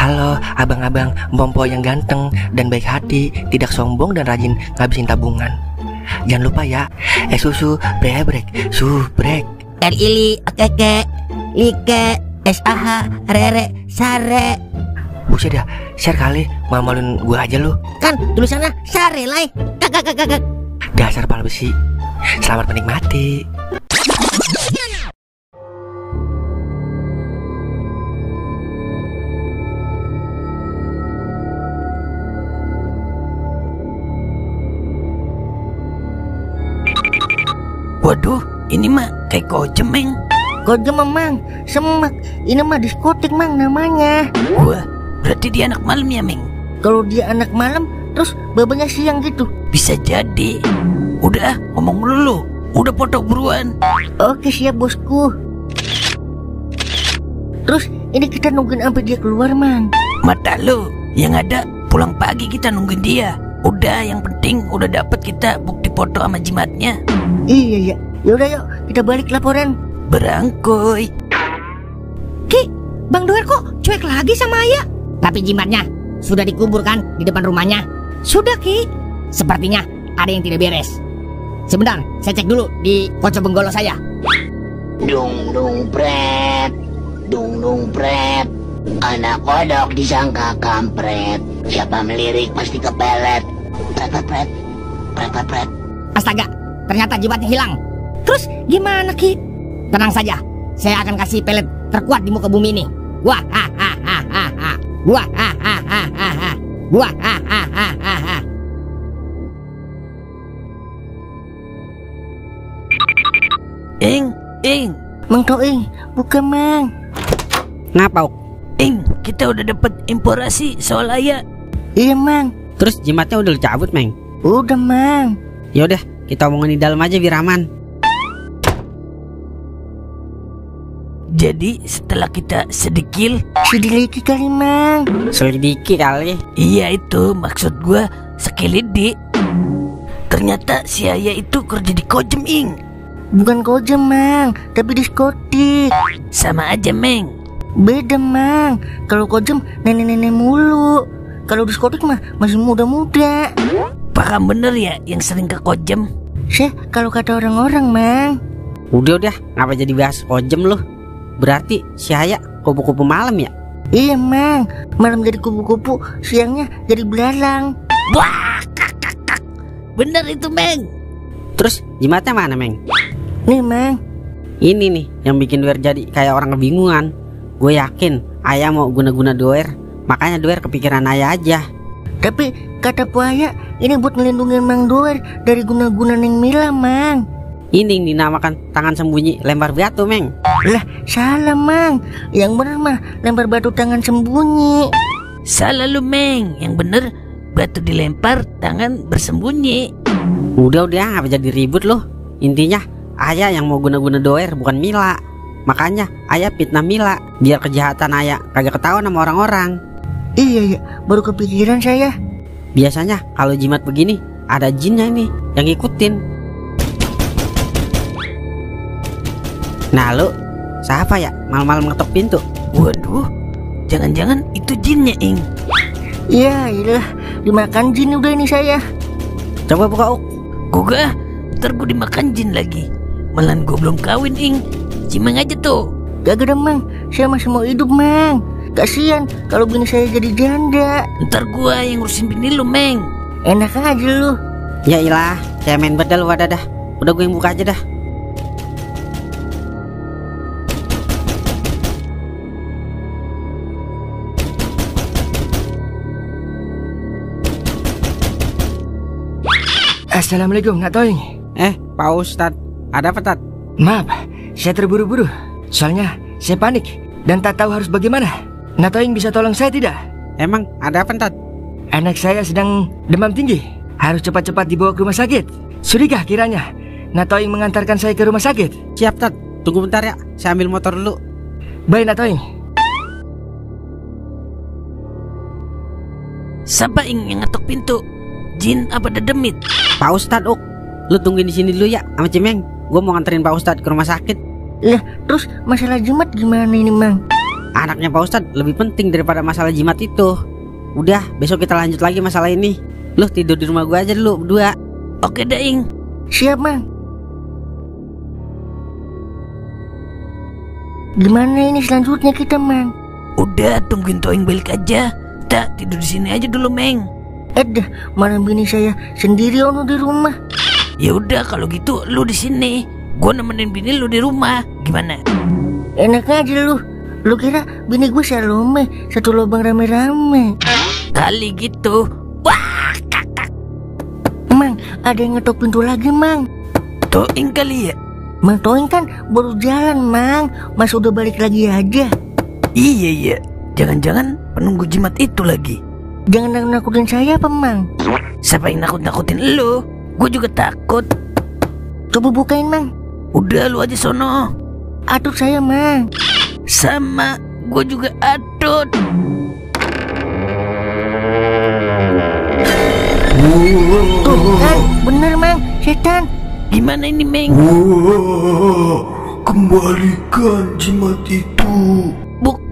Halo abang-abang Bompo yang ganteng dan baik hati, tidak sombong dan rajin ngabisin tabungan. Jangan lupa ya, susu brebrek, subrek. Ili, keke, like, SAH, rere, sare. Buset dah, share kali, malu-maluin gue aja lu. Kan tulisannya sare lai. Kakak. Dasar pala besi. Selamat menikmati. Waduh, ini mah kayak kojem, Meng. Kojem memang semak. Ini mah diskotik mang namanya. Wah, berarti dia anak malam ya, Meng? Kalau dia anak malam, terus babanya siang gitu. Bisa jadi. Udah, ngomong dulu. Udah foto buruan. Oke siap bosku. Terus ini kita nungguin sampai dia keluar mang. Mata lu, yang ada pulang pagi kita nungguin dia. Udah, yang penting udah dapet kita bukti foto sama jimatnya. Iya ya. Yaudah yuk, kita balik laporan. Berangkuy. Ki, Bang Doer kok cuek lagi sama Ayah? Tapi jimatnya sudah dikuburkan di depan rumahnya. Sudah Ki. Sepertinya ada yang tidak beres. Sebentar, saya cek dulu di pocong benggolo saya. Dung dung pret, dung dung pret. Anak kodok disangka kampret. Siapa melirik pasti kepelet. Pret pret pret, pret pret pret. Astaga, ternyata jimatnya hilang. Terus gimana Ki? Tenang saja, saya akan kasih pelet terkuat di muka bumi ini. Wah ha ha ha ha ha. Wah ha ha ha ha ha. Wah ha ha ha ha ha. Ing. Mang Toing, buka Mang. Ngapa? Ing, kita udah dapet informasi soal Ayah. Iya Mang. Terus jimatnya udah dicabut, Meng? Udah Mang. Yaudah, kita omongin di dalam aja biar aman. Jadi setelah kita sedikil, Sedikit kali Mang. Selidiki kali. iya itu maksud gua sekelidik. Ternyata si Ayah itu kerja di kojem, Ing. Bukan kojem Mang, tapi diskotik. Sama aja, Meng. Beda Mang. Kalau kojem nenek-nenek mulu. Kalau diskotik mah masih muda-muda. Paham bener ya yang sering ke kojem? Kalau kata orang-orang Mang. Udah, ngapa jadi bahas kojem lu? Berarti si Ayah kupu-kupu malam ya? Iya Mang, malam jadi kupu-kupu, siangnya jadi belalang. Wah, kak. Bener itu, Meng. Terus jimatnya mana, Meng? Nih Mang. Ini nih yang bikin Doer jadi kayak orang kebingungan. Gue yakin Ayah mau guna-guna Doer, makanya Doer kepikiran Ayah aja. Tapi kata Puaya, ini buat ngelindungin Mang Doer dari guna-guna Neng Mila Mang. Ini yang dinamakan tangan sembunyi lempar batu, Meng. Lah salah Mang. Yang bener mah lempar batu tangan sembunyi. Salah lu, Meng. Yang bener batu dilempar, tangan bersembunyi. Udah, ngapa jadi ribut loh. Intinya Ayah yang mau guna-guna Doer, bukan Mila. Makanya Ayah fitnah Mila biar kejahatan Ayah kagak ketahuan sama orang-orang. Iya ya, baru kepikiran saya. Biasanya kalau jimat begini ada jinnya ini yang ngikutin. Nah lu, siapa ya malam-malam ngetok pintu? Waduh, jangan-jangan itu jinnya, Ing. Iya, iyalah, dimakan jin udah ini saya. Coba buka, Uk. Gua ntar gue dimakan jin lagi. Malah gue belum kawin, Ing. Cimeng aja tuh. Gak ada Mang, saya masih mau hidup Mang. Kasian kalau bini saya jadi janda. Ntar gua yang ngurusin bini lu, Meng. Enak aja lu. Ya ilah, saya main bedal wadah dah. Udah gue yang buka aja dah. Assalamualaikum Nak Toing. Pak Ustadz, ada apa, Tat? Maaf, saya terburu-buru. Soalnya saya panik dan tak tahu harus bagaimana. Nak Toing bisa tolong saya tidak? Emang ada apa, Tat? Anak saya sedang demam tinggi, harus cepat-cepat dibawa ke rumah sakit. Sudahkah kiranya Nak Toing mengantarkan saya ke rumah sakit? Siap, Tat. Tunggu bentar ya, saya ambil motor dulu. Baik Nak Toing. Siapa, Ing, yang ngetok pintu? Jin apa dedemit? Pak Ustadz, Uk. Lu tungguin di sini dulu ya sama Cimeng. Gue mau nganterin Pak Ustadz ke rumah sakit. Lah, terus masalah jimat gimana ini Mang? Anaknya Pak Ustadz lebih penting daripada masalah jimat itu. Udah, besok kita lanjut lagi masalah ini. Lu tidur di rumah gua aja dulu berdua. Oke Daing. Siap, Mang. Gimana ini selanjutnya kita, Mang? Udah, tungguin Toing balik aja. Kita tidur di sini aja dulu, Meng. Malam bini saya sendiri ono di rumah. Ya udah kalau gitu lu di sini. Gua nemenin bini lu di rumah. Gimana? Enak aja lu. Lu kira bini gue Salome satu lubang rame-rame? Kali gitu. Wah, kakak. Mang, ada yang ngetok pintu lagi, Mang. Toing kali ya? Mang Toing kan baru jalan, Mang. Mas udah balik lagi aja. Iya. Jangan-jangan penunggu jimat itu lagi. Jangan nakut-nakutin saya apa, Mang? Siapa yang nakut-nakutin lu? Gue juga takut. Coba bukain, Mang. Udah lu aja sono. Aduh saya, Mang. Sama, gue juga atut. Tuh kan, bener, Mang. Setan. Gimana ini, Meng? Kembalikan jimat itu.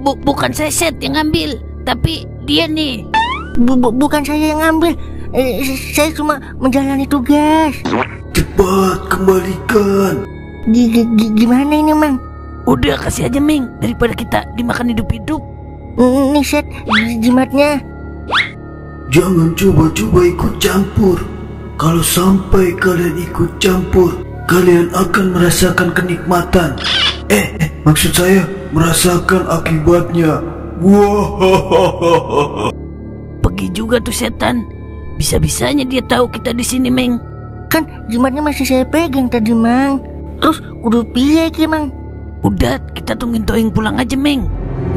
Bukan Seset yang ngambil, tapi dia nih. Bukan saya yang ngambil. Saya cuma menjalani tugas. Cepat kembalikan. Gimana ini, Mang? Udah kasih aja, Meng, daripada kita dimakan hidup-hidup. Nih Set, jimatnya. Jangan coba-coba ikut campur. Kalau sampai kalian ikut campur, kalian akan merasakan kenikmatan. Maksud saya merasakan akibatnya. Wah. Pergi juga tuh setan. Bisa-bisanya dia tahu kita di sini, Meng. Kan jimatnya masih saya pegang tadi, Mang. Terus kudu piye iki, Mang? Udah, kita tungguin Toing pulang aja, Meng.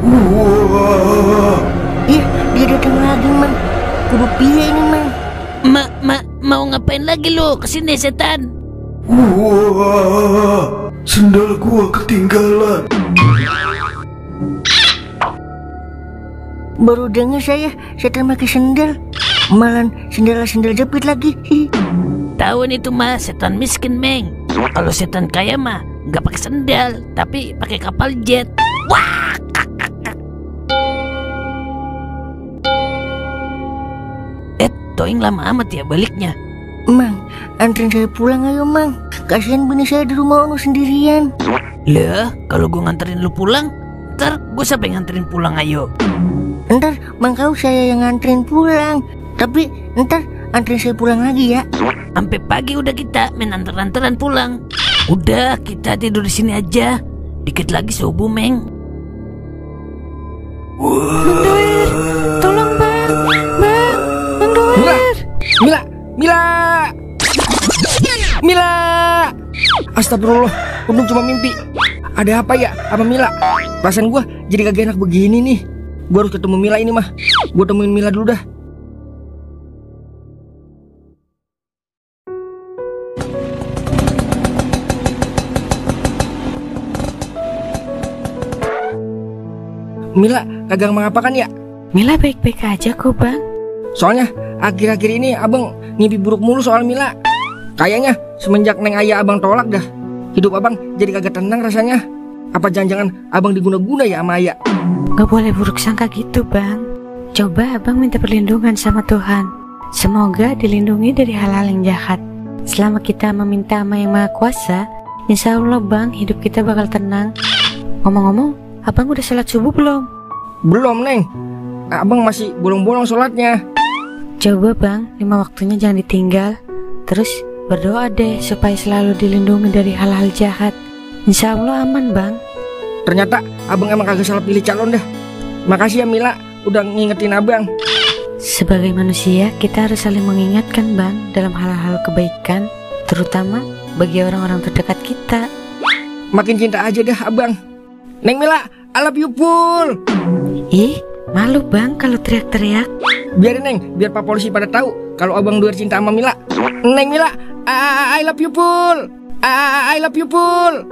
Wah. Iya, dia datang lagi, Mang. Kudu piye ini, Mang? Mau ngapain lagi lo kesini, setan? Wah. Sendal gua ketinggalan. Baru dengar saya setan pakai sendal. Malah sendal jepit lagi. Tahu itu mah setan miskin, Meng. Kalau setan kaya mah nggak pakai sendal, tapi pakai kapal jet. Wah, Toing lama amat ya baliknya. Mang, anterin saya pulang ayo, Mang. Kasihan bini saya di rumah ono sendirian. Lah, kalau gue nganterin lu pulang, ntar gue siapa yang nganterin pulang, ayo. Ntar Mang kau saya yang nganterin pulang. Tapi ntar anterin saya pulang lagi ya. Sampai pagi udah kita main anter-anteran pulang. Udah, kita tidur di sini aja. Dikit lagi subuh, Meng. Tolong, Bang. Bang Doer. Mila. Astagfirullah, untung cuma mimpi. Ada apa ya sama Mila? Perasaan gua jadi kagak enak begini nih. Gua harus ketemu Mila ini mah. Gua temuin Mila dulu dah. Mila kagak mengapakan ya? Mila baik-baik aja kok, Bang. Soalnya akhir-akhir ini abang ngimpi buruk mulu soal Mila. Kayaknya semenjak Neng Ayah abang tolak dah, hidup abang jadi kagak tenang rasanya. Apa jangan-jangan abang diguna-guna ya sama Ayah? Gak boleh buruk sangka gitu, Bang. Coba abang minta perlindungan sama Tuhan. Semoga dilindungi dari hal-hal yang jahat. Selama kita meminta sama Yang Maha Kuasa, insya Allah, Bang, hidup kita bakal tenang. Ngomong-ngomong, abang udah sholat subuh belum? Belum, Neng. Abang masih bolong-bolong sholatnya. Coba, Bang, 5 waktunya jangan ditinggal. Terus berdoa deh supaya selalu dilindungi dari hal-hal jahat. Insya Allah aman, Bang. Ternyata abang emang kagak salah pilih calon dah. Makasih ya Mila udah ngingetin abang. Sebagai manusia, kita harus saling mengingatkan, Bang, dalam hal-hal kebaikan, terutama bagi orang-orang terdekat kita. Makin cinta aja dah abang. Neng Mila, I love you full. Ih, malu, Bang, kalau teriak-teriak. Biarin, Neng, biar Pak Polisi pada tahu kalau abang Doer cinta sama Mila. Neng Mila, I love you full. I love you full.